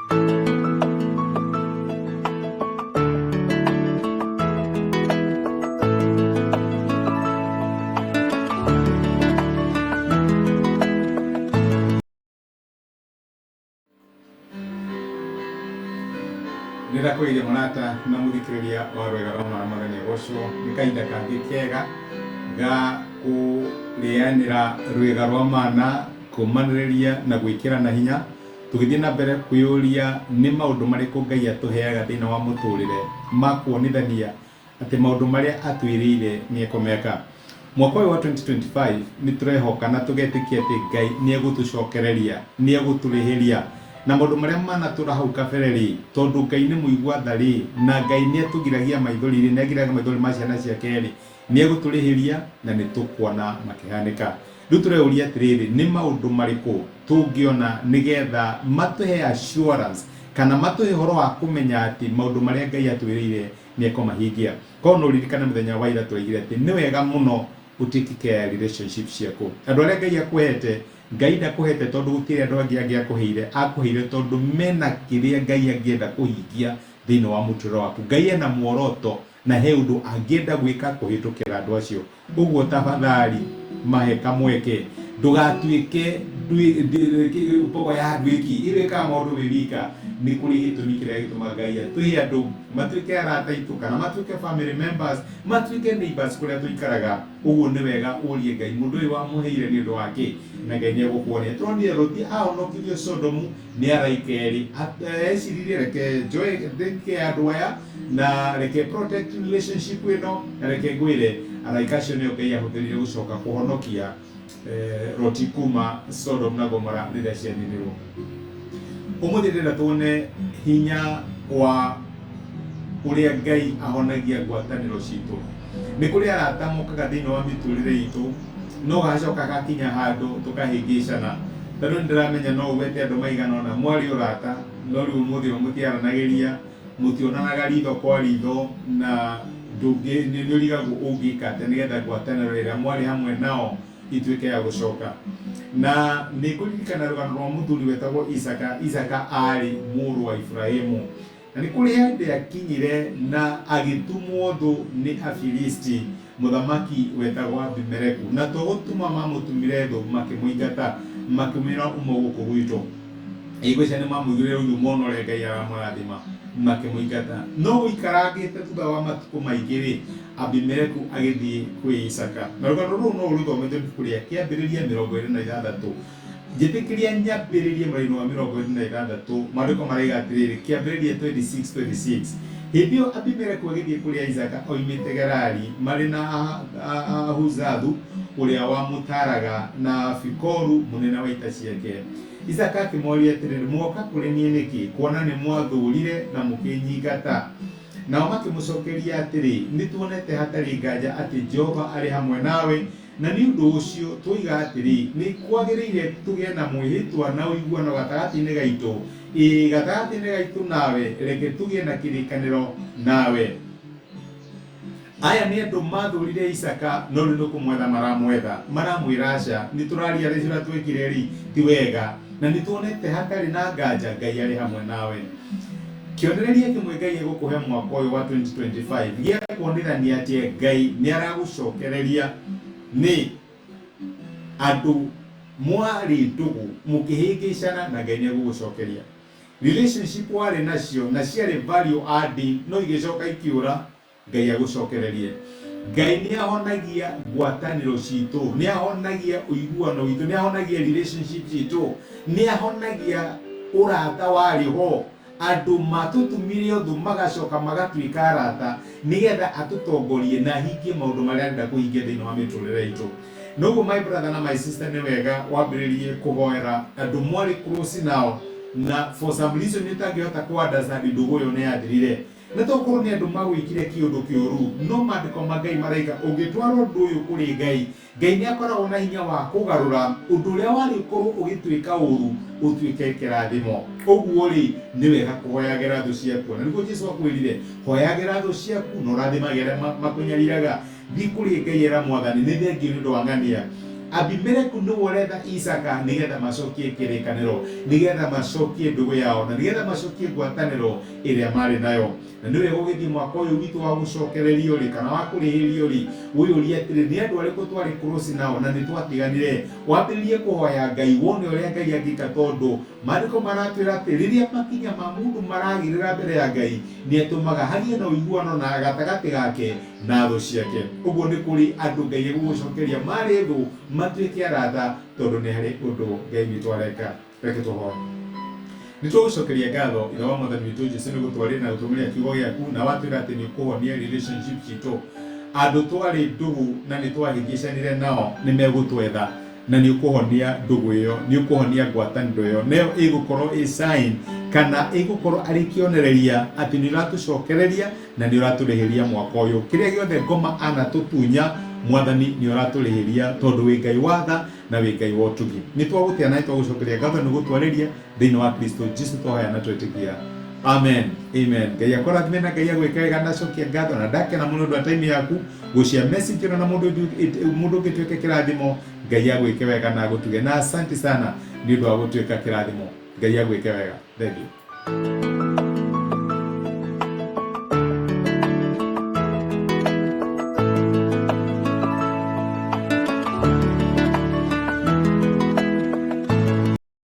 Nĩndakũgeithia mũrata na mũthikĩrĩria wa rwĩga rwa mwana mwathani agocwo. Nĩ kahinda kangĩ kega ga kũrĩanĩra rwĩga rwa mana, kũmanĩrĩria na gwĩkĩrana hinya, tũgĩthiĩ na mbere kwĩyũria nĩ maũndũ marĩkũ Ngai atũheaga thĩinĩ wa mũtũrĩre ma kuonithania atĩ maũndũ marĩa atwĩrĩire nĩ ekũmeka. Mwaka ũyũ wa 2025 nĩ tũrehoka na tũgetĩkia atĩ Ngai nĩ egũtũcokereria, nĩ egũtũrĩhĩria na maũndũ marĩa manatũra hau kabere rĩ, tondũ Ngai nĩ mũigua tha rĩ, na Ngai nĩ atũgiragia maithori rĩ, nĩ agiraga maithori ma ciana ciake rĩ, nĩ egũtũrĩhĩria na nĩ tũkuona makĩhanĩka. Rĩu tũreyũria atĩrĩrĩ, nĩ maũndũ marĩkũ tũngĩona nĩgetha matũhe assurance kana matũhe ũhoro wa kũmenya atĩ maũndũ marĩa Ngai atwĩrĩire nĩ ekũmahingia? Korwo no ũririkane mũthenya wa ira twaigire atĩ nĩ wega mũno ũ take care ya relationship ciaku. Andũ arĩa Ngai akũhete, Ngai ndakũhete tondũ gũtirĩ andũ angĩ angĩakũheire, akũheire tondũ mena kĩrĩa Ngai angĩenda kũhingia thĩinĩ wa mũtũrĩre waku. Ngai ena muoroto na he ũndũ angĩenda gwĩka kũhĩtũkĩra andũ acio. Ũguo tafadhali mahe kamweke ndũgatuĩke mbogo ya nduĩki ĩrĩkaga maũndũ wĩ wika. Nĩ kũrĩ gĩtũmi kĩrĩa gĩtũmaga Ngai atũhe andũ matuĩke arata aitũ kana matuĩke family members, matuĩke neighbors kũrĩa tũikaraga. Ũguo nĩ wega ũrie Ngai mũndũ ũyũ wamũheire nĩ ũndũ wa kĩ, na Ngai nĩ egũkuonia. Tũronire Loti ahonokirio Sodomu nĩ araika erĩ. Eciririe reke njoe ndĩke andũ aya na reke protect relationship ĩno, na reke ngwĩre araika acio nĩo Ngai ahũthĩrire gũcoka kũhonokia Loti kuma Sodom na Gomora rĩrĩa cianinirwo. Ũmũthĩ ndĩrenda tuone hinya wa ũrĩa Ngai ahonagia ngwatanĩro citũ. Nĩ kũrĩ arata mokaga thĩinĩ wa mĩtũrĩre itũ, no gacoka gakinya handũ tũkahĩngĩcana. Tondũ nĩ ndĩramenya no ũgwete andũ maigana ũna mwarĩ ũrata, no rĩu ũmũthĩ ũyũ mũtiaranagĩria, mũtionanaga ritho kwa ritho, na ndũngĩ nĩ ũrigagwo ũngĩka atĩa nĩgetha ngwatanĩro ĩrĩa mwarĩ hamwe nao ituĩke ya gũcoka. Na nĩ ngũririkana rũgano rwa mũthuri wetagwo Isaka. Isaka aarĩ mũrũ wa Iburahimu. Na nĩ kũrĩ hĩndĩ akinyire na agĩtumwo thũ nĩ Afilisti, mũthamaki wetagwo Abimeleku. Na to gũtuma mamũtumire thũ, makĩmũingata, makĩmwĩra uma gũkũ gwitũ. Ngwĩciria nĩ mamũiguire ũiru mona ũrĩa Ngai aramũrathima, makĩmũingata. No gũikarangĩte thutha wa matukũ maingĩ-rĩ, Abimeleku agĩthiĩ kwĩ Isaaka. Na rũgano rũrũ no ũrũthomete ibuku rĩa Kĩambĩrĩria 26. Njĩtĩkĩria nyambĩrĩrie mũraini wa 26. Maandĩko maraiga atĩrĩrĩ, Kĩambĩrĩria 26:26, Hĩndĩ ĩyo Abimeleku agĩthiĩ kũrĩ Isaaka oimĩte Gerari, marĩ na Ahuzathu ũrĩa wamũtaaraga, na Fikolu mũnene wa ita ciake. Isaaka akĩmooria atĩrĩ, Mwoka kũrĩ niĩ nĩkĩ, kuona nĩmwathũũrire na mũkĩnyingata? Nao makĩmũcookeria atĩrĩ, Nĩtuonete hatarĩ nganja atĩ Jehova arĩ hamwe nawe, na nĩ ũndũ ũcio twoiga atĩrĩ, 'Nĩ kwagĩrĩire tũgĩe na mwĩhĩtwa na ũiguano gatagatĩ-inĩ gaitũ, ĩĩ, gatagatĩ-inĩ gaitũ nawe, reke tũgĩe na kĩrĩkanĩro nawe. Aya nĩ andũ mathũrire Isaaka, no rĩu nĩ kũmwetha maramwetha. Maramwĩra, Aca, nĩ tũraria ũrĩa twekire-rĩ, ti wega, na nĩ tuonete hatarĩ na nganja Ngai arĩ hamwe nawe. Kĩonereria kĩmwe Ngai egũkũhe mwaka ũyũ wa 2025 gĩa kuonithania atĩ Ngai nĩ aragũcokereria nĩ andũ mwarĩ ndũgũ mũkĩhĩngĩcana na Ngai nĩ egũgũcokeria. Relationship warĩ nacio na ciarĩ value adding no igĩcoka ikĩũra Ngai agũcokererie. Ngai nĩ ahonagia ngwatanĩro citũ, nĩ ahonagia ũiguano witũ, nĩ ahonagia relationship citũ, nĩ ahonagia ũrata warĩ ho. Andũ matũtumire ũthũ magacoka magatuĩka arata nĩgetha atũtongorie na ahingie maũndũ marĩa arenda kũhingia thĩinĩ wa mĩtũrĩre itũ. Noguo my brother na my sister nĩ wega wambĩrĩrie kũhoera andũ mwarĩ close nao na for some reason nĩ ũtangĩhota kũ understand ndũgũ ĩyo nĩ yathirire. Na to gũkorwo nĩ andũ magwĩkire kĩũndũ kĩũru, no maandĩko ma Ngai maraiga ũngĩtwara ũndũ ũyũ kũrĩ Ngai, Ngai nĩ akoragwo na hinya wa kũgarũra ũndũ ũrĩa warĩ ũkorwo ũgĩtuĩka ũru ũtuĩke kĩrathimo. Ũguo-rĩ, nĩ wega kũhoyagĩra thũ ciaku. Na nĩguo Jesu akwĩrire, hoyagĩra thũ ciaku na ũrathimage arĩa makũnyariraga. Thiĩ kũrĩ Ngai ĩra Mwathani, nĩ thengiũ nĩ ũndũ wa ng'ania. Abimeleku nĩwe ũretha Isaka nĩgetha macokie kĩrĩkanĩro, nĩgetha macokie ndũgũ yao, na nĩgetha macokie ngwatanĩro ĩrĩa marĩ nayo. Na nĩ wega ũgĩthiĩ mwaka ũyũ witũ wa gũcokererio rĩ, kana wa kũrĩhĩrio rĩ, wĩyũrie atĩrĩ, nĩ andũ arĩkũ twarĩ close nao na nĩ twatiganire? Wambĩrĩrie kũhoya Ngai wone ũrĩa Ngai angĩka tondũ Maandĩko maratwĩra atĩ rĩrĩa makinya ma mũndũ maragĩrĩra mbere ya Ngai, nĩ atũmaga hagĩe na ũiguano na gatagatĩ gake na thũ ciake. Ũguo nĩ kũrĩ andũ Ngai egũgũcokeria marĩ thũ matuĩke arata tondũ nĩ harĩ ũndũ Ngai witũ areka. Reke tũhoe. Nĩ twagũcokeria ngatho Ithe wa Mwathani witũ Jesu nĩ gũtwarĩra na gũtũmĩria kiugo gĩaku na watwĩra atĩ nĩ ũkũhonia relationship citũ. Andũ twarĩ ndũgũ na nĩ twahĩngĩcanire nao nĩ megũtwetha na nĩ ũkũhonia ndũgũ ĩyo, nĩ ũkũhonia ngwatanĩro ĩyo, nayo ĩgũkorwo ĩ sign kana ĩgũkorwo arĩ kĩonereria atĩ nĩ ũratũcokereria na nĩ ũratũrĩhĩria mwaka ũyũ. Kĩrĩa gĩothe ngoma anatũtunya, Mwathani nĩ ũratũrĩhĩria tondũ wĩ Ngai wa tha na wĩ Ngai wa ũtugi. Nĩ twagũtĩa na nĩ twagũcokeria ngatho nĩ gũtwarĩria thĩinĩ wa Kristo Jesu twahoya na twetĩkia. Amen. Amen. Ngai akũrathime na Ngai agwĩke wega na acokia ngatho na ndakena mũno ũndũ wa time yaku gũcia message ĩno na mũndũ mũndũ ũngĩ tuĩke kĩrathimo. Ngai agwĩke wega na agũtuge na asante sana nĩ ũndũ wa gũtuĩka kĩrathimo. Ngai agwĩke wega. Thank you.